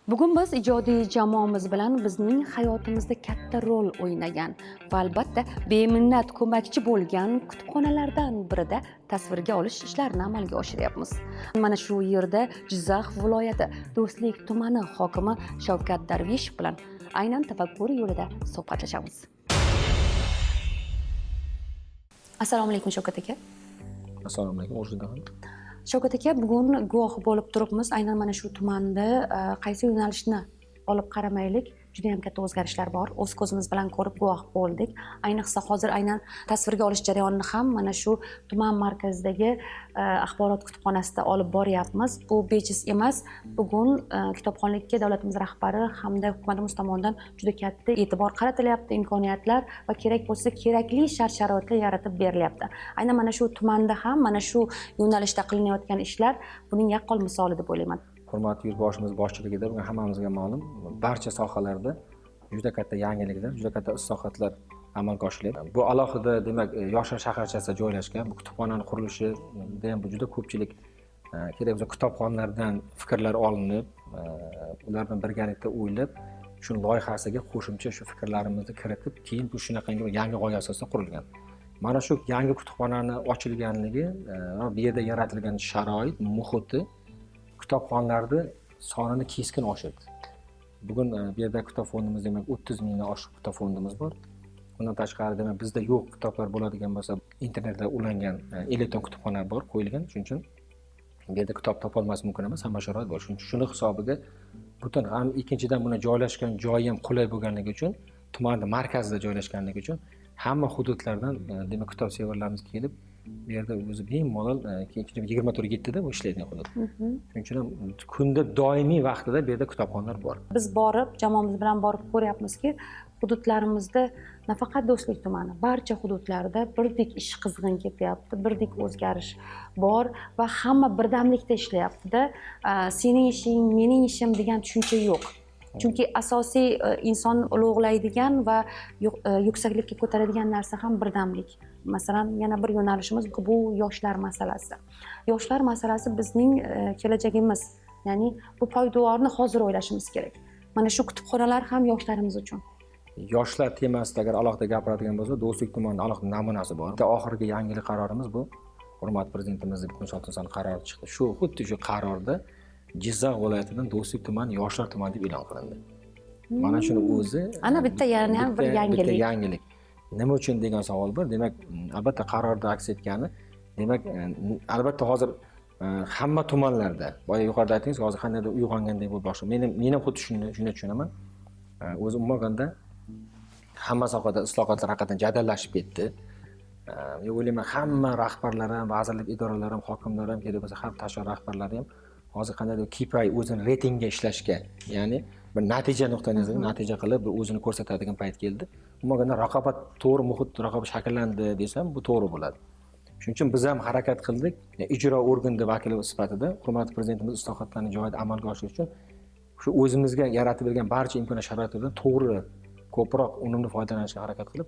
Bugun biz ijodiy jamoamiz bilan bizning hayotimizda katta rol o'ynagan va albatta beminnat ko'makchi bo'lgan kutubxonalardan birida tasvirga olish ishlarini amalga oshiryapmiz. Mana shu yerda Jizzax viloyati Do'stlik tumani hokimi Shavkat Darvishov bilan aynan tafakkur yo'lida suhbatlashamiz. Assalomu alaykum, Shavkat aka. Assalomu alaykum, Xurshida. Shavkat aka, bugun guvoh bo'lib turibmiz, aynan mana shu tumanda qaysi yo'nalishni olib qaramaylik, juda yam katta o'zgarishlar bor. O'z ko'zimiz bilan ko'rib guvoh bo'ldik. Ayniqsa hozir aynan tasvirga olish jarayonini ham mana shu tuman markazidagi axborot kutubxonasida olib boryapmiz. Bu bejiz emas. Bugun kitobxonlikka davlatimiz rahbari hamda hukumatimiz tomonidan juda katta e'tibor qaratilyapti, imkoniyatlar va kerak bo'lsa kerakli shart sharoitlar yaratib berilyapti. Aynan mana shu tumanda ham mana shu yo'nalishda qilinayotgan ishlar buning yaqqol misoli deb o'ylayman. Hurmatli Yurtboshimiz boshchiligida bugun hammamizga ma'lum, barcha sohalarda juda katta yangiliklar, juda katta islohotlar amalga oshiryapti. Bu alohida, demak, yoshlar shaharchasida joylashgan bu kutubxonani qurilishida ham bu juda ko'pchilik kerak bo'lsa kitobxonlardan fikrlar olinib, ular bilan birgalikda o'ylab, shu loyihasiga qo'shimcha shu fikrlarimizni kiritib, keyin bu shunaqangi bir yangi g'oya asosida qurilgan. Mana shu yangi kutubxonani ochilganligi va bu yerda yaratilgan sharoit, muhiti kitobxonlarni sonini keskin oshirdi. Bugun bu yerda kitob fondimiz, demak, 30 mingdan oshiq kitob fondimiz bor. Undan tashqari, demak, bizda yo'q kitoblar bo'ladigan bo'lsa, internetda ulangan elektron kutubxona bor, qo'yilgan. Shuning uchun bu yerda kitob topolmas mumkin emas, hamma sharoit bor. Shuning uchun shuni hisobiga butun ham, ikkinchidan, buni joylashgan joyi ham qulay bo'lganligi uchun, tumanni markazida joylashganligi uchun hamma hududlardan demak, kitob sevarlarimiz kelib bu yerda o'zi bemalol 24/7da bu ishlaydigan hudud. Shuning uchun ham kunda doimiy vaqtida bu yerda kitobxonlar bor. Biz borib, jamoamiz bilan borib ko'ryapmizki, hududlarimizda nafaqat Do'stlik tumani, barcha hududlarda birdek ish qizg'in ketyapti, birdek o'zgarish bor va hamma birdamlikda ishlayaptida. Sening ishing, mening ishim degan tushuncha yo'q. Chunki asosiy insonni ulug'laydigan va yuksaklikka ko'taradigan narsa ham birdamlik. Masalan, yana bir yo'nalishimiz bu yoshlar masalasi. Yoshlar masalasi bizning kelajagimiz. Ya'ni bu poydevorni hozir o'ylashimiz kerak. Mana shu kutubxonalar ham yoshlarimiz uchun. Yoshlar temasida agar alohida gapiradigan bo'lsa, Do'stlik tumanida alohida namunasi bor. Bitta oxirgi yangilik qarorimiz bu hurmatli Prezidentimizning 76 sonli qarori chiqdi. Shu xuddi shu qarorda Jizzax viloyatidan Do'stlik tumani yoshlar tumani deb e'lon qilindi. Mana shuni o'zi Ana bitta yana ham bir yangilik. Bitta yangilik. Nima uchun degan savol bor. Demak, albatta qarorda aks etgani, demak, albatta hozir hamma tumanlarda, boya yuqorida aytdingiz, hozir qandaydir uyg'ongandek bo'lib boshqa. Men ham xuddi shuni tushunaman. O'zi umuman olganda hamma sohada islohotlar haqiqatdan jadallashib ketdi. Men o'ylayman, hamma rahbarlar ham, vazirlik idoralari ham, hokimlar ham, kerak bo'lsa har tashkilot rahbarlari ham hozir qandaydir KPI, o'zini reytingga ishlashga, ya'ni bir natija nuqtai nazaridan natija qilib, bir o'zini ko'rsatadigan payt keldi. Umuman olganda raqobat, to'g'ri muhit, raqobat shakllandi desam, bu to'g'ri bo'ladi. Shuning uchun biz ham harakat qildik. Ijro organi vakili sifatida hurmatli Prezidentimiz islohotlarni joyida amalga oshirish uchun shu o'zimizga yaratib bergan barcha imkoniyat sharoitlardan to'g'ri, ko'proq unumli foydalanishga harakat qilib,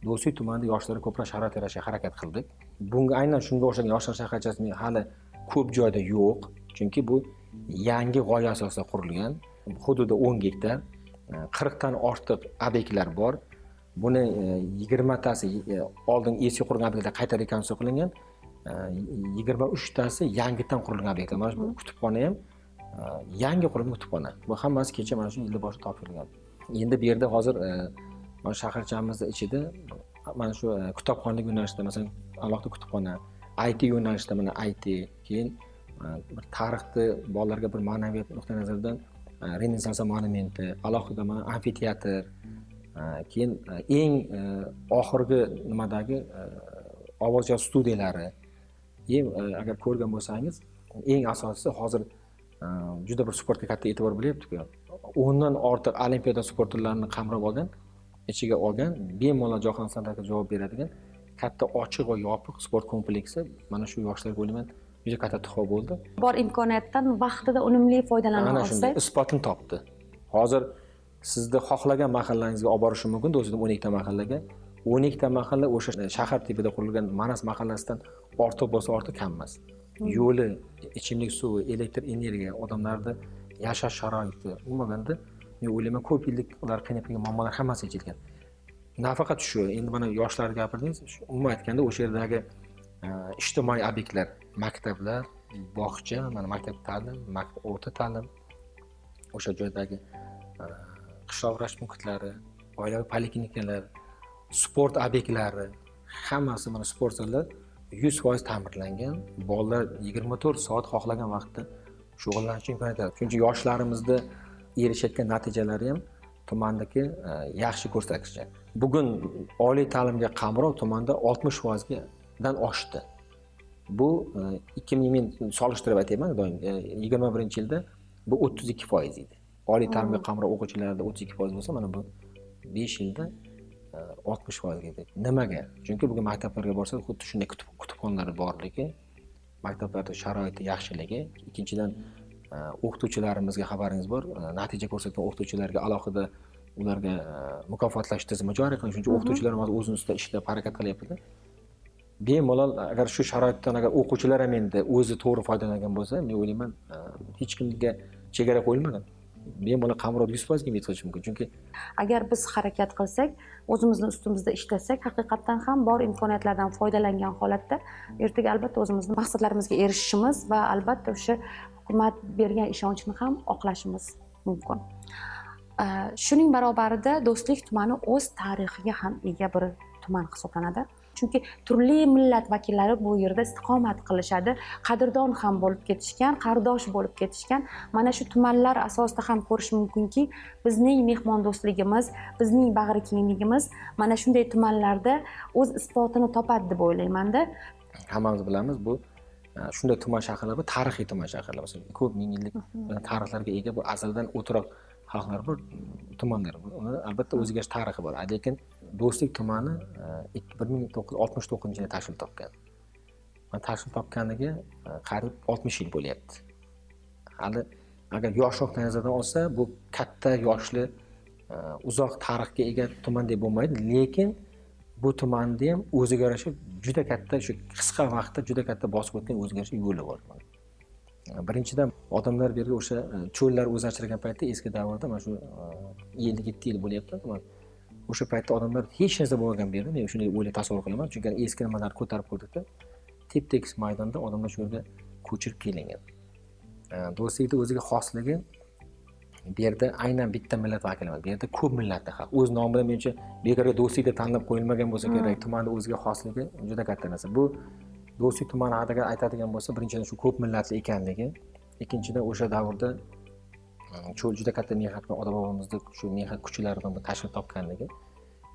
Do'stlik tumanida yoshlarga ko'proq sharoit yaratishga harakat qildik. Bunga aynan shunga o'xshagan yoshlar shaharchasi hali ko'p joyda yo'q, chunki bu yangi g'oya asosida qurilgan. Hududi 10 gektar, 40 dan ortiq obyektlar bor. Buni 20tasi oldin eski qurilgan obyektlar qayta rekonstruksiya qilingan, 23tasi yangidan qurilgan obyektlar. Mana shu kutubxona ham yangi qurilgan kutubxona. Bu hammasi kecha, mana shu yilni boshida topshirilgan. Endi bu yerda hozir mana shaharchamizni ichida mana shu kitobxonlik yo'nalishida, masalan, alohida kutubxona, IT yo'nalishida mana IT, keyin bir tarixni bolalarga bir ma'naviyat nuqtai nazaridan Renessans monumenti, alohida mana amfiteatr, keyin eng oxirgi nimadagi ovoz yozuv studiyalari. Keyin agar ko'rgan bo'lsangiz, eng asosiysi, hozir juda bir sportga katta e'tibor bo'lyapti-ku. 10dan ortiq olimpiada sport turlarini qamrab olgan, ichiga olgan, bemalol jahon standartiga javob beradigan katta ochiq va yopiq sport kompleksi mana shu yoshlarga, o'ylayman, juda katta tuhfa bo'ldi. Bor imkoniyatdan vaqtida unumli foydalana Ana shunday olsak, isbotini topdi. Hozir sizni xohlagan mahallangizga olib borishim mumkin, do'stim, 12 ta mahallaga. 12 ta mahalla o'sha shahar tipida qurilgan Manas mahallasidan ortiq bo'lsa ortiq, kam emas. Yo'li, ichimlik suvi, elektr energiya, odamlarni Yashash sharoiti, umuman men o'ylayman, ko'p yillik ular qiynab kelgan muammolar hammasi yechilgan. Nafaqat shu, endi mana yoshlarni gapirdingiz, umuman aytganda o'sha yerdagi ijtimoiy obyektlar, maktablar, bog'cha, mana maktab ta'lim, o'rta ta'lim, o'sha joydagi qishloq vrach punktlari, oilaviy poliklinikalar, sport obyektlari, hammasi mana sport zallar 100% ta'mirlangan. Bolalar 24 soat xohlagan vaqtda shug'ullanish imkoniyati. Shuning uchun yoshlarimizda erishayotgan natijalari ham tumandagi yaxshi ko'rsatkichlar. Bugun oliy ta'limga qamrov tumanda 60%dan oshdi. Bu 2000, men solishtirib aytyapman doim, 21-yilda bu 32% edi. Oliy ta'limga qamrov o'quvchilarda 32% bo'lsa, mana bu 5 yilda 60%ga yetdi. Nimaga? Chunki bugun maktablarga borsak, xuddi shunday kutubxonalar borligi, maktablarda sharoiti yaxshiligi, ikkinchidan o'qituvchilarimizga xabaringiz bor, natija ko'rsatgan o'qituvchilarga alohida ularga mukofotlash tizimi joriy qilingan. Shuning uchun o'qituvchilar o'zini ustida ishlab harakat qilyapti. Bemalol agar shu sharoitdan agar o'quvchilar ham endi o'zi to'g'ri foydalangan bo'lsa, men o'ylayman, hech kimga chegara qo'yilmagan. Bemalol qamrovni 100%ga yetkazish mumkin. Chunki agar biz harakat qilsak, o'zimizni ustimizda ishlasak, haqiqatdan ham bor imkoniyatlardan foydalangan holatda ertaga albatta o'zimizni maqsadlarimizga erishishimiz va albatta o'sha hukumat bergan ishonchni ham oqlashimiz mumkin. Shuning barobarida Do'stlik tumani o'z tarixiga ham ega bir tuman hisoblanadi. Chunki turli millat vakillari bu yerda istiqomat qilishadi, qadrdon ham bo'lib ketishgan, qardosh bo'lib ketishgan. Mana shu tumanlar asosida ham ko'rish mumkinki, bizning mehmondo'stligimiz, bizning bag'rikengligimiz mana shunday tumanlarda o'z isbotini topadi deb o'ylaymanda. Hammamiz bilamiz, bu shunday tuman shaharlar, bu tarixiy tuman shaharlar, masalan, ko'p ming yillik tarixlarga ega, bu azaldan o'tiroq xalqlar bor, tumanlar bor. Uni albatta o'ziga yarasha tarixi bor. Lekin Do'stlik tumani 1969-yilda tashkil topgan. Mana tashkil topganiga qariyb 60 yil bo'lyapti. Hali agar yoshroq nazardan olsa, bu katta yoshli, uzoq tarixga ega tuman deb bo'lmaydi, lekin bu tumanda ham o'ziga yarasha juda katta, shu qisqa vaqtda juda katta bosib o'tgan o'ziga yarasha yo'li bor. Birinchidan, odamlar bu yerga o'sha cho'llar o'zlashtirgan paytda, eski davrda, mana shu 57 yil bo'lyapti. O'sha paytda odamlar hech narsa bo'lmagan bu yerda, men shunday o'ylab tasavvur qilaman, chunki eski nimalarni ko'tarib ko'rdikda, tep-tekis maydonda odamlar shu yerga ko'chirib kelingan. Do'stlikda o'ziga xosligi, bu yerda aynan bitta millat vakili emas, bu yerda ko'p millatli xalq. O'z nomidan menimcha bekorga Do'stlikda tanlab qo'yilmagan bo'lsa kerak. Tumanni o'ziga xosligi juda katta narsa. Bu Do'stlik tumani haqida aytadigan bo'lsa, birinchidan shu ko'p millatli ekanligi, ikkinchidan o'sha davrda cho'l juda katta mehnat bilan ota-bobomizda shu mehnat kuchlari bilan tashkil topganligi.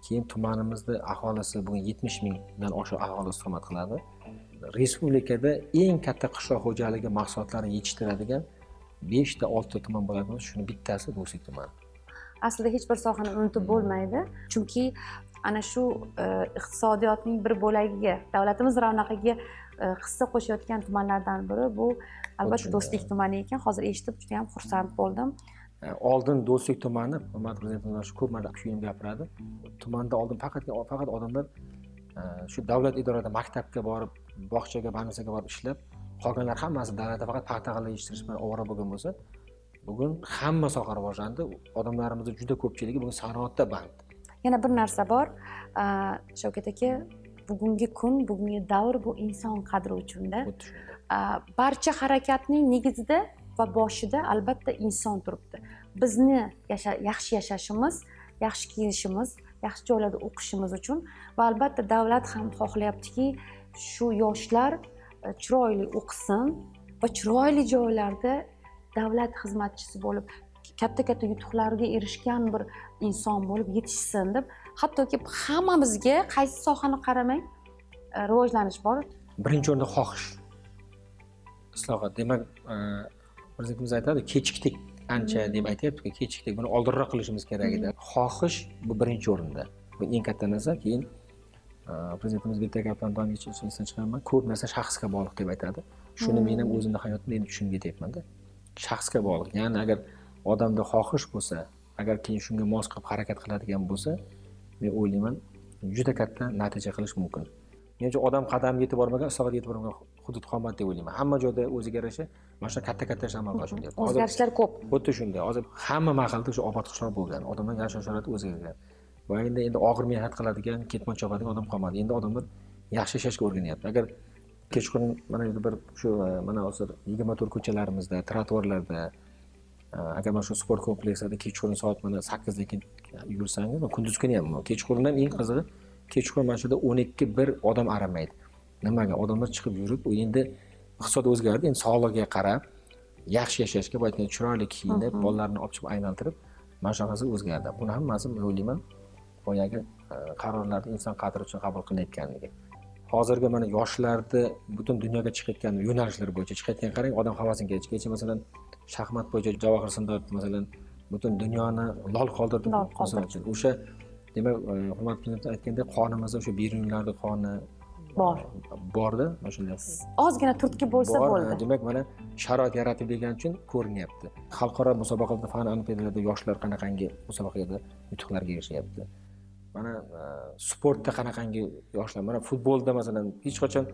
Keyin tumanimizda aholisi bugun 70 mingdan oshiq aholi istiqomat qiladi. Respublikada eng katta qishloq xo'jaligi mahsulotlarini yetishtiradigan 5 ta 6 ta tuman bo'ladi, shuni bittasi Do'stlik tumani. Aslida hech bir sohani unutib bo'lmaydi, chunki ana shu iqtisodiyotning bir bo'lagiga, davlatimiz ravnaqiga hissa qo'shayotgan tumanlardan biri bu albatta Do'stlik tumani ekan. Hozir eshitib juda ham xursand bo'ldim. Oldin Do'stlik tumani, hurmatli prezidentimiz shu ko'p marta kuyinib gapiradi. Tumanda oldin faqat odamlar shu davlat idorada maktabga borib, bog'chaga, bannisaga borib ishlab, qolganlar hammasi davlatda faqat paxta g'alla yetishtirish bilan ovora bo'lgan bo'lsa, bugun hamma soha rivojlandi. Odamlarimizning juda ko'pchiligi bugun sanoatda band. Yana bir narsa bor, Shavkat aka, bugungi kun, bugungi davr bu inson qadri uchunda. Barcha harakatning negizida va boshida albatta inson turibdi. Bizni yaxshi yashashimiz, yaxshi kiyinishimiz, yaxshi joylarda o'qishimiz uchun va albatta davlat ham xohlayaptiki, shu yoshlar chiroyli o'qisin va chiroyli joylarda davlat xizmatchisi bo'lib, katta-katta yutuqlarga erishgan bir inson bo'lib yetishsin deb, hattoki hammamizga qaysi sohani qaramang, rivojlanish bor. Birinchi o'rinda xohish. Islohot. Demak, prezidentimiz aytadi, kechikdik ancha deb aytyapti-ku, kechikdik, buni oldinroq qilishimiz kerak edi. Xohish bu birinchi o'rinda. Bu eng katta narsa. Keyin prezidentimiz bitta gapdan doim esdan chiqarman, ko'p narsa shaxsga bog'liq deb aytadi. Shuni men ham o'zimni hayotimda endi tushunib yetyapman-da. Shaxsga bog'liq. Ya'ni agar odamda xohish bo'lsa, agar keyin shunga mos qilib harakat qiladigan bo'lsa, men o'ylayman, juda katta natija qilish mumkin. Menimcha odam qadamiga yetib bormagan, islohotga yetib bormagan hudud qolmadi deb o'ylayman. Hamma joyda o'ziga yarasha Mana shu katta-katta ishlar amalga oshirilyapti. O'zgarishlar ko'p. Xuddi shunday. Hozir hamma mahallada o'sha obod qishloq bo'lgan, odamlar yashash sharoiti o'zgargan. Boyagida endi og'ir mehnat qiladigan, ketmon chopadigan odam qolmadi. Endi odamlar yaxshi yashashga o'rganyapti. Agar kechqurun mana bir shu mana hozir 24 ko'chalarimizda, trotuarlarda, agar mana shu sport komplekslarida kechqurun soat mana 8 dan keyin yursangiz, kunduz kuni ham, kechqurun ham eng qizig'i, kechqurun mana shu yerda 12-1 odam aramaydi. Nimaga? Odamlar chiqib yurib, endi iqtisod o'zgardi, endi sog'lig'iga qarab yaxshi yashashga, boya aytgan chiroyli kiyinib, bolalarni olib chiqib aylantirib, mana shunaqasi o'zgardi. Buni hammasi men o'ylayman, boyagi qarorlarni inson qadri uchun qabul qilinayotganligi. Hozirgi mana yoshlarni butun dunyoga chiqayotgan yo'nalishlar bo'yicha chiqayotgan, qarang, odam havasini keladi. Kecha masalan shaxmat bo'yicha Javohir Sindoyev masalan butun dunyoni lol qoldirdi. Masalan uchun o'sha, demak, hurmatli prezident aytgandek, qonimizda o'sha Beruniylarning qoni bor. Borda, mana shunday. Ozgina turtki bo'lsa bo'ldi. Demak, mana sharoit yaratib bergani uchun ko'rinyapti. Xalqaro musobaqalarda, fan olimpiadalarida yoshlar qanaqangi musobaqalarda yutuqlarga erishyapti. Mana sportda qanaqangi yoshlar, mana futbolda masalan hech qachon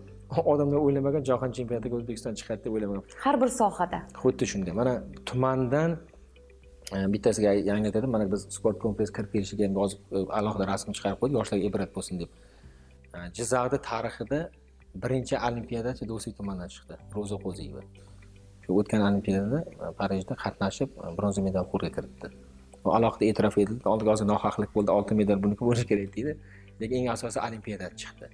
odamlar o'ylamagan jahon chempionatiga O'zbekiston chiqadi deb o'ylamagan. Har bir sohada. Xuddi shunday. Mana tumandan bittasiga yangi aytdim, mana biz sport kompleks kirib kelishiga endi hozir alohida rasm chiqarib qo'ydik, yoshlarga ibrat bo'lsin deb. Jizzaxda tarixida birinchi olimpiadachi Do'stlik tumanidan chiqdi, Ro'za Qo'ziyeva. Shu o'tgan olimpiadada Parijda qatnashib, bronza medal qo'lga kiritdi. U alohida e'tirof etildi. Oldiga hozir nohaqlik bo'ldi, oltin medal buniki bo'lishi kerak deydi. Lekin eng asosiysi olimpiada chiqdi.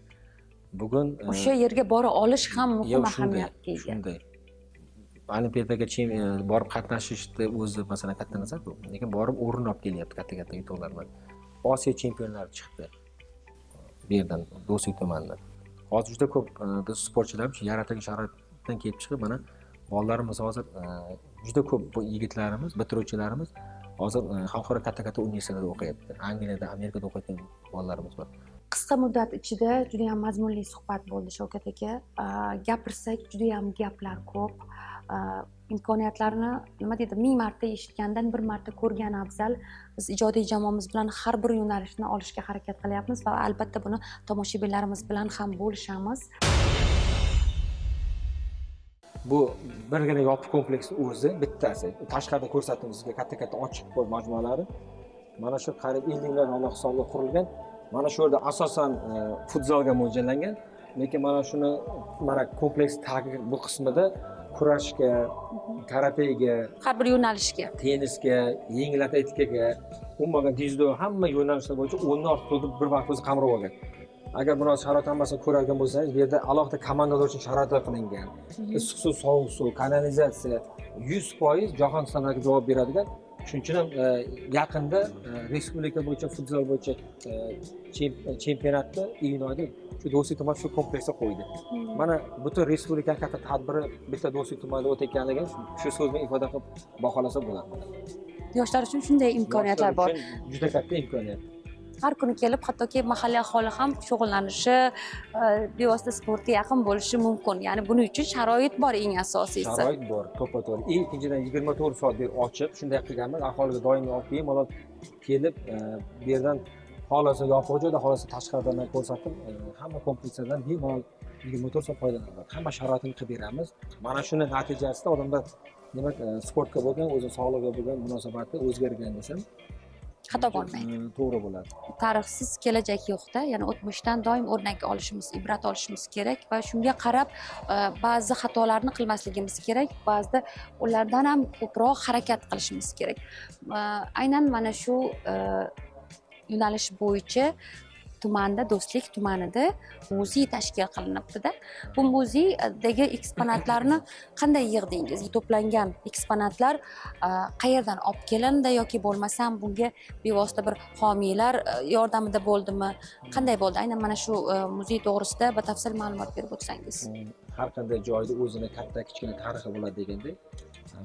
Bugun o'sha yerga bora olish ham muhim ahamiyatga ega. Shunday. Olimpiadaga borib qatnashishni o'zi masalan katta narsa-ku, lekin borib o'rin olib kelyapti katta-katta yutuqlar bilan. Osiyo chempionlari chiqdi. Bu yerdan, Do'stlik tumanidan. Hozir juda ko'p biz sportchilarimiz yaratilgan sharoitdan kelib chiqib, mana bolalarimiz hozir juda ko'p bu yigitlarimiz, bitiruvchilarimiz hozir xalqaro katta-katta universitetlarda o'qiyapti. Angliyada, Amerikada o'qiyotgan bolalarimiz bor. Qisqa muddat ichida juda ham mazmunli suhbat bo'ldi, Shavkat aka. Gapirsak juda ham gaplar ko'p. Imkoniyatlarni nima deydi, 1000 marta eshitgandan bir marta ko'rgan afzal. Biz ijodiy jamoamiz bilan har bir yo'nalishni olishga harakat qilyapmiz va albatta buni tomoshabinlarimiz bilan ham bo'lishamiz. Bu birgina yopiq kompleksning o'zi bittasi. Tashqarida ko'rsatdim sizga katta-katta ochiq majmualari. Mana shu qariyb 50 million dollar hisobida qurilgan. Mana shu yerda asosan futzalga mo'ljallangan, lekin mana shuni mana kompleks tagi bu qismida kurashga, karatega, har bir yo'nalishga, tennisga, yengil atletikaga, umuman dzyudo, hamma yo'nalishlar bo'yicha 10 dan ortiq klubni bir vaqt o'zi qamrab olgan. Agar buni sharoit hammasini ko'radigan bo'lsangiz, bu yerda alohida komandalar uchun sharoitlar qilingan. Issiq suv, sovuq suv, kanalizatsiya 100% jahon standartiga javob beradigan. Shuning uchun ham yaqinda respublika bo'yicha futzal bo'yicha chempionatni iyun oyida shu Do'stlik tumani shu kompleksda qo'ydi. Mana butun respublika katta tadbiri bitta Do'stlik tumanida o'tayotganligini shu so'z bilan ifoda qilib baholasa bo'ladi. Yoshlar uchun shunday imkoniyatlar bor. Juda katta imkoniyat. Har kuni kelib, hattoki mahalliy aholi ham shug'ullanishi, bevosita sportga yaqin bo'lishi mumkin. Ya'ni buning uchun sharoit bor, eng asosiysi. Sharoit bor, to'ppa-to'g'ri. Ikkinchidan 24 soat bu ochiq, shunday qilganmiz, aholiga doimiy olib bemalol kelib, bu yerdan xohlasa yopiq joyda, xohlasa tashqaridan ko'rsatib, hamma komplekslardan bemalol 24 soat foydalanadi. Hamma sharoitini qilib beramiz. Mana shuni natijasida odamlar demak sportga bo'lgan, o'zi sog'lig'iga bo'lgan munosabati o'zgargan desam xato bo'lmaydi. To'g'ri bo'ladi. Tarixsiz kelajak yo'qda, ya'ni o'tmishdan doim o'rnak olishimiz, ibrat olishimiz kerak va shunga qarab ba'zi xatolarni qilmasligimiz kerak, ba'zida ulardan ham ko'proq harakat qilishimiz kerak. Aynan mana shu yo'nalish bo'yicha tumanda, Do'stlik tumanida muzey tashkil qilinibdi-da. Bu muzeydagi eksponatlarni qanday yig'dingiz? To'plangan eksponatlar qayerdan olib kelindi yoki bo'lmasam bunga bevosita bir homiylar yordamida bo'ldimi? Qanday bo'ldi? Aynan mana shu muzey to'g'risida batafsil ma'lumot berib o'tsangiz. Har qanday joyda o'zini katta kichkina tarixi bo'ladi degandek.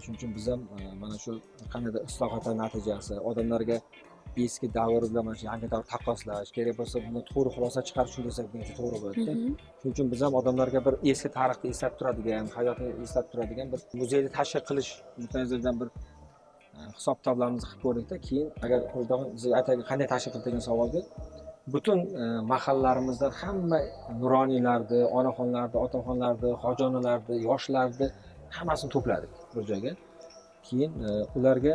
Shuning uchun biz ham mana shu qandaydir islohotlar natijasi odamlarga eski davr bilan mana shu yangi davr taqqoslash kerak bo'lsa, bundan to'g'ri xulosa chiqarish uchun desak, bunga to'g'ri bo'ladi. Shuning uchun biz ham odamlarga bir eski tarixni eslab turadigan, hayotni eslab turadigan bir muzeyni tashkil qilish nuqtai bir hisob kitoblarimizni qilib ko'rdikda, keyin agar siz aytaylik qanday tashkil qildik degan savolga, butun mahallarimizdan hamma nuroniylarni, onaxonlarni, otaxonlarni, hoji onalarni, yoshlarni hammasini to'pladik bir joyga. Keyin ularga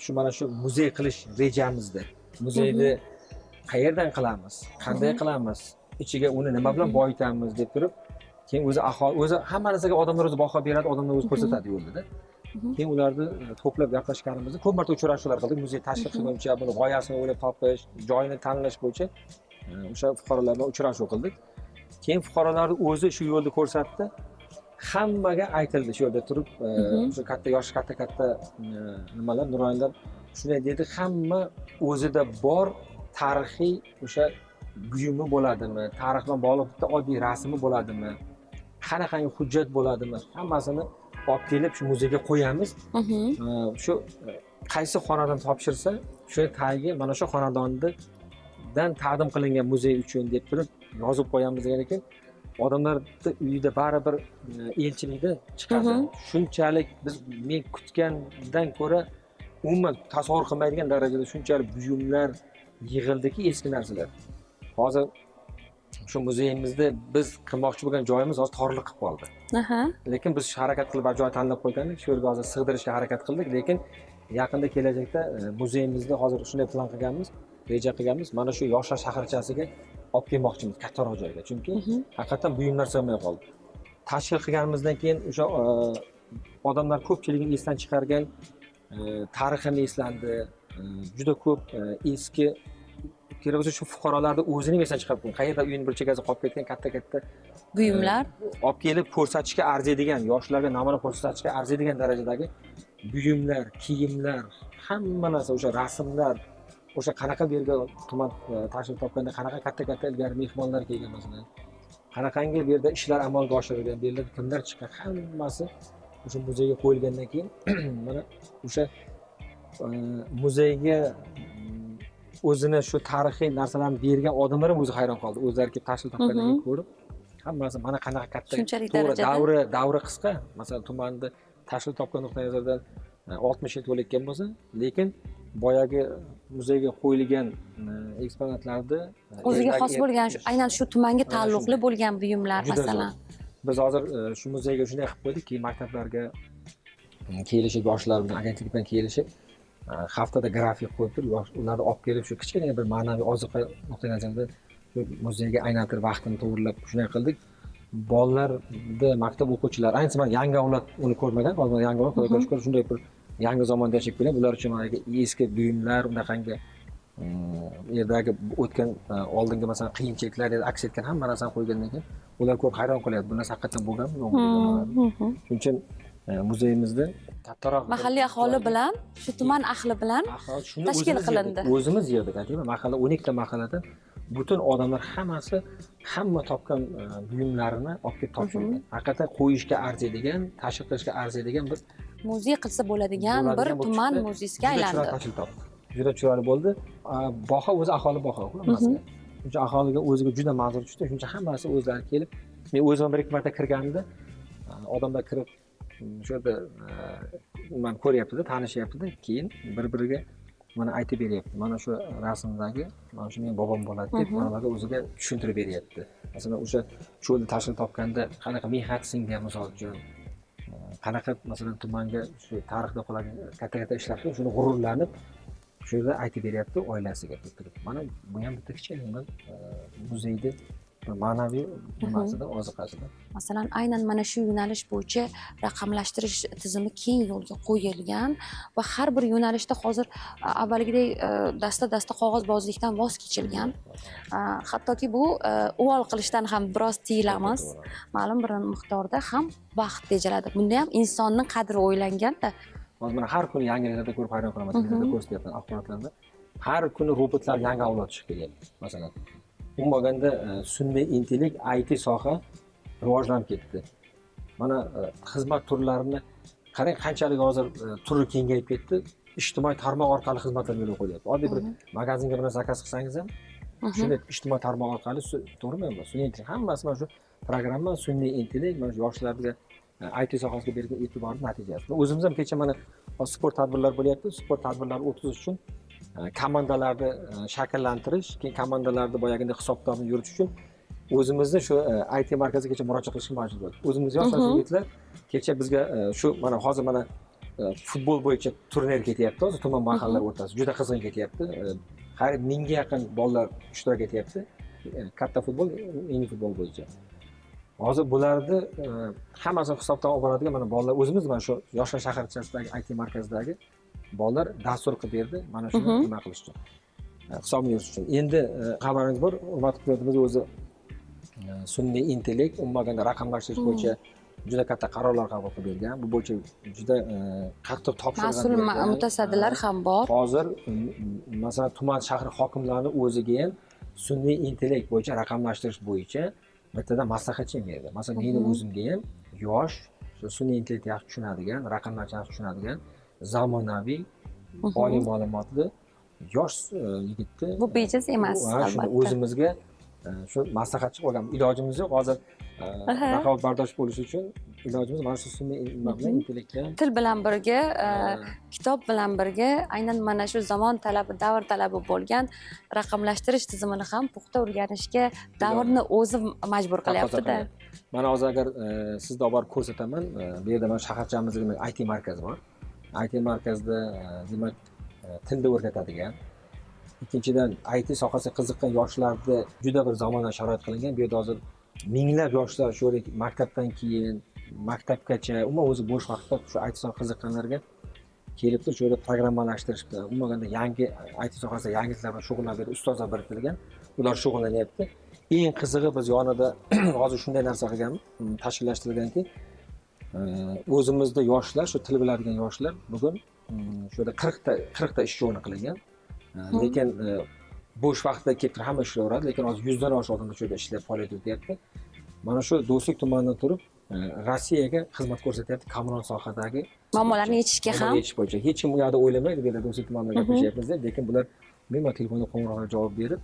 shu mana shu muzey qilish rejamizda, muzeyni qayerdan qilamiz, qanday qilamiz, ichiga uni nima bilan boyitamiz deb turib, keyin o'zi aholi o'zi hamma narsaga odamlar o'zi baho beradi, odamlar o'zi ko'rsatadi yo'lda. Keyin ularni to'plab gaplashganimizda ko'p marta uchrashuvlar qildik. Muzey tashkil qilguncha buni g'oyasini o'ylab topish, joyini tanlash bo'yicha o'sha fuqarolar bilan uchrashuv qildik. Keyin fuqarolarni o'zi shu yo'lni ko'rsatdi. Hammaga aytildi shu yerda turib, o'sha katta yoshi katta nimalar, nuroniylar shunday dedi, hamma o'zida bor tarixiy o'sha buyumi bo'ladimi, tarix bilan bog'liq bitta oddiy rasmi bo'ladimi, qanaqangi hujjat bo'ladimi, hammasini olib kelib shu muzeyga qo'yamiz. Shu qaysi xonadon topshirsa, shu tagiga mana shu xonadondan taqdim qilingan muzey uchun deb turib yozib qo'yamiz degan ekan. Odamlarni uyida baribir elchilikda chiqadi. Shunchalik biz men kutgandan ko'ra umuman tasavvur qilmaydigan darajada shunchalik buyumlar yig'ildiki, eski narsalar. Hozir shu muzeyimizda biz qilmoqchi bo'lgan joyimiz hozir torliq qilib qoldi. Lekin biz harakat qilib joy tanlab qo'ygandik, shu yerga hozir sig'dirishga harakat qildik, lekin yaqinda kelajakda muzeyimizda hozir shunday plan qilganmiz, reja qilganmiz, mana shu yoshlar shaharchasiga olib kelmoqchimiz, kattaroq joyga. Chunki haqiqatan buyumlar sig'may qoldi. Tashkil qilganimizdan keyin o'sha odamlar ko'pchiligini esdan chiqargan tarixini eslandi, juda ko'p eski kerak bo'lsa shu fuqarolarni o'zini esdan chiqarib qo'ygan, qayerda uyini bir chekkasi qolib ketgan katta-katta buyumlar olib kelib ko'rsatishga arziydigan, yoshlarga namuna ko'rsatishga arziydigan darajadagi buyumlar, kiyimlar, hamma narsa, o'sha rasmlar, o'sha qanaqa bu yerga tuman tashrif topganda qanaqa katta-katta ilgari mehmonlar kelgan masalan, qanaqangi bu yerda ishlar amalga oshirilgan, bu yerda kimlar chiqqan, hammasi o'sha muzeyga qo'yilgandan keyin mana o'sha muzeyga o'zini shu tarixiy narsalarni bergan odamlar ham o'zi hayron qoldi. O'zlari kelib tashrif topgandan keyin ko'rib, hammasi mana qanaqa katta, to'g'ri, davri qisqa. Masalan, tumanda tashrif topgan nuqtai nazardan 60 yil to'layotgan bo'lsa, lekin boyagi muzeyga qo'yilgan eksponatlarni o'ziga xos bo'lgan, aynan shu tumanga taalluqli bo'lgan buyumlar masalan. Biz hozir shu muzeyga shunday qilib qo'ydikki, maktablarga kelishib, yoshlar bilan, agentlik bilan kelishib, haftada grafik qo'yib turib, ularni olib kelib shu kichkina bir ma'naviy oziqa nuqtai nazaridan shu muzeyga aylantirib vaqtini to'g'rilab shunday qildik. Bolalarda, maktab o'quvchilari, ayniqsa mana yangi avlod uni ko'rmagan, hozir yangi avlod Xudoga shukur shunday bir yangi zamonda yashab kelgan, ular uchun mana eski buyumlar, unaqangi yerdagi o'tgan oldingi masalan qiyinchiliklar aks etgan hamma narsani qo'ygandan keyin ular ko'rib hayron qolyapti. Bu narsa haqiqatan bo'lganmi, yo'qmi? Shuning uchun muzeyimizda kattaroq mahalliy aholi bilan, shu tuman ahli bilan tashkil qilindi. O'zimiz yig'dik, aytaymi, mahalla 12 ta mahallada butun odamlar hammasi hamma topgan buyumlarini olib kelib topshirgan. Haqiqatan qo'yishga arziydigan, tashkil qilishga arziydigan bir muzey qilsa bo'ladigan bir tuman muzeysiga aylandi. Juda chiroyli tashkil topdi. Juda chiroyli bo'ldi. Baho o'zi aholi baho hammasiga. Shuncha aholiga o'ziga juda manzur tushdi. Shuncha hammasi o'zlari kelib, men o'zim bir ikki marta kirganimda odamlar kirib shu yerda nimani ko'ryapti-da, tanishyapti-da, keyin bir-biriga mana aytib beryapti. Mana shu rasmdagi mana shu mening bobom bo'ladi deb bolalarga o'ziga tushuntirib beryapti. Masalan, o'sha cho'lda tashkil topganda qanaqa mehnat singan, misol uchun, qanaqa masalan tumanga shu tarixda qolgan katta-katta ishlar qilib, shuni g'ururlanib shu yerda aytib beryapti oilasiga turib. Mana bu ham bitta kichkina muzeyda ma'naviy nimasida, oziqasida. Masalan, aynan mana shu yo'nalish bo'yicha raqamlashtirish tizimi keng yo'lga qo'yilgan va har bir yo'nalishda hozir avvalgidek dasta-dasta qog'ozbozlikdan voz kechilgan. Hattoki bu uvol qilishdan ham biroz tiyilamiz. Ma'lum bir miqdorda ham vaqt tejaladi. Bunda ham insonning qadri o'ylanganda. Hozir mana har kuni yangiliklarda ko'rib hayron qolaman, televizorda ko'rsatyapman axborotlarda. Har kuni robotlar yangi avlod chiqib kelyapti. Masalan, umuman sun'iy intellekt, IT soha rivojlanib ketdi. Mana xizmat turlarini qarang, qanchalik hozir turi kengayib ketdi. Ijtimoiy tarmoq orqali xizmatlar yo'lga qo'yilyapti. Oddiy bir magazinga bir narsa zakaz qilsangiz ham shuni ijtimoiy tarmoq orqali, to'g'rimi? Sun'iy intellekt hammasi mana shu programma, sun'iy intellekt mana shu yoshlarga IT sohasiga bergan e'tiborning natijasi. O'zimiz ham kecha mana sport tadbirlar bo'lyapti. Sport tadbirlarini o'tkazish uchun komandalarni shakllantirish, keyin komandalarni boyagidek hisob-kitobini yuritish uchun O'zimizni shu IT markaziga kecha murojaat qilishga majbur bo'ldik. O'zimiz yosh yigitlar kecha bizga shu mana hozir mana futbol bo'yicha turnir ketyapti hozir, tuman mahallalar o'rtasida juda qizg'in ketyapti. Har 1000ga yaqin bolalar ishtirok etyapti. Katta futbol, mini futbol bo'yicha. Hozir bularni hammasini hisobdan olib boradigan mana bolalar, o'zimiz mana shu Yoshlar shaharchasidagi IT markazidagi bolalar dastur qilib berdi mana shuni nima qilish uchun, hisobni yuritish uchun. Endi xabaringiz bor, hurmatli prezidentimiz o'zi sun'iy intellekt, umuman raqamlashtirish bo'yicha juda katta qarorlar qabul qilib bergan. Bu bo'yicha juda qattiq topshiriqlar Mas'ul bergan. mutasaddilar ham bor. Hozir masalan, tuman, shahar hokimlarini o'ziga ham sun'iy intellekt bo'yicha, raqamlashtirish bo'yicha bittadan maslahatchi ham berdi. Masalan, meni o'zimga ham yosh, shu sun'iy intellektni yaxshi tushunadigan, raqamlarni yaxshi tushunadigan, zamonaviy, oliy ma'lumotli yosh yigitni Bu bejiz emas, ha, shuni albatta. o'zimizga shu maslahatchi olgan ilojimiz yo'q hozir. Raqobatbardosh bo'lish uchun ilojimiz mana shu sun'iy nima bilan, intellektga. Til bilan birga, kitob bilan birga aynan mana shu zamon talabi, davr talabi bo'lgan raqamlashtirish tizimini ham puxta o'rganishga davrni o'zi majbur taqozo qilyapti-da. Qilyapti. Mana hozir agar sizni olib borib ko'rsataman, bu yerda mana shaharchamizda, demak, IT markaz bor. IT markazda demak, tilni o'rgatadigan, ikkinchidan, IT sohasiga qiziqqan yoshlarni juda bir zamonaviy sharoit qilingan. Bu yerda hozir minglab yoshlar shu yerga maktabdan keyin, maktabgacha, umuman o'zi bo'sh vaqtda shu IT sohaga qiziqqanlarga kelib turib, shu yerda programmalashtirish bilan, umuman yangi IT sohasida yangiliklar bilan shug'ullanib, ustozlar biriktirilgan, ular shug'ullanyapti. Eng qizig'i, biz yonida hozir shunday narsa qilgan, tashkillashtirilganki, o'zimizda yoshlar, shu til biladigan yoshlar bugun shu yerda 40 ta ishchi o'rni qilingan. Lekin bo'sh vaqtda kelib turib hamma ishlayveradi, lekin hozir 100dan oshiq odamlar shu yerda ishlab, faoliyat yurityapti. Mana shu Do'stlik tumanidan turib Rossiyaga xizmat ko'rsatyapti kommunal sohadagi muammolarni yechishga ham. Yechish bo'yicha. Hech kim u yoqda o'ylamaydi, bu yerda Do'stlik tumanida gaplashyapmiz deb, lekin bular bemalol telefonda qo'ng'iroqlarga javob berib,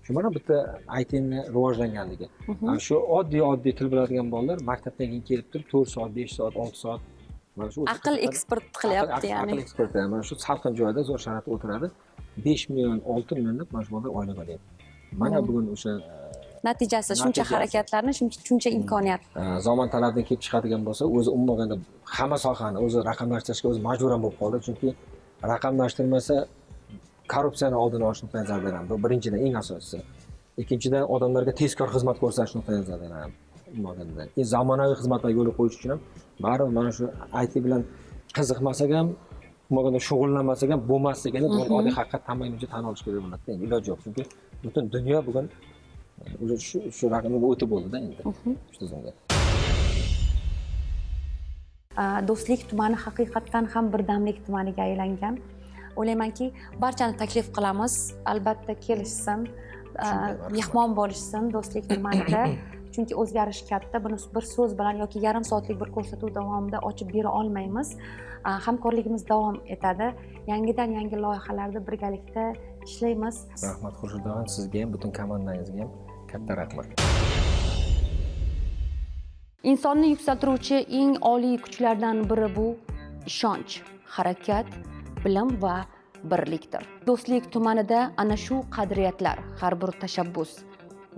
shu mana bitta ITni rivojlanganligi. Shu oddiy oddiy til biladigan bolalar maktabdan keyin kelib turib 4 soat, 5 soat, 6 soat mana shu o'zi Aql eksport qilyapti, ya'ni. Aql eksporti. Mana shu salqin joyda, zo'r sharoitda o'tiradi, 5 million, 6 million deb mana shu bolalar oylik olyapti mana bugun o'sha Natijasi shuncha natijasi. harakatlarni, shuncha imkoniyat. Zamon talabidan kelib chiqadigan bo'lsa, o'zi umuman hamma sohani o'zi raqamlashtirishga o'zi majburan bo'lib qoldi, chunki raqamlashtirmasa, korrupsiyani oldini olish nuqtai nazaridan ham, bu birinchidan, eng asosiysi. Ikkinchidan, odamlarga tezkor xizmat ko'rsatish nuqtai nazaridan ham, umuman zamonaviy xizmatlar yo'lga qo'yish uchun ham baribir mana shu IT bilan qiziqmasak ham, umuman shug'ullanmasak ham bo'lmasligini bugun oddiy haqiqat, hamma tan olish kerak bo'ladida. Endi iloji yo'q, chunki butun dunyo bugun уже shu raqamga o'tib bo'ldida endi shu tizimga. Do'stlik tumani haqiqatdan ham birdamlik tumaniga aylangan. O'ylaymanki, barchani taklif qilamiz, albatta kelishsin, Shunday, marhamat. mehmon bo'lishsin Do'stlik tumanida, chunki o'zgarish katta. Buni bir so'z bilan yoki yarim soatlik bir ko'rsatuv davomida ochib bera olmaymiz. Hamkorligimiz davom etadi, yangidan yangi loyihalarda birgalikda ishlaymiz. Rahmat, Xurshidxon, sizga ham, butun komandangizga ham katta rahmat. Insonni yuksaltiruvchi eng oliy kuchlardan biri bu ishonch, harakat, bilim va birlikdir. Do'stlik tumanida ana shu qadriyatlar har bir tashabbus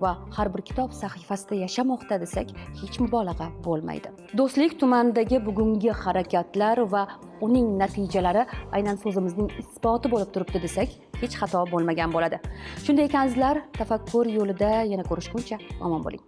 va har bir kitob sahifasida yashamoqda desak, hech mubolag'a bo'lmaydi. Do'stlik tumanidagi bugungi harakatlar va uning natijalari aynan so'zimizning isboti bo'lib turibdi desak, hech xato bo'lmagan bo'ladi. Shunday ekan, azizlar, tafakkur yo'lida yana ko'rishguncha omon bo'ling.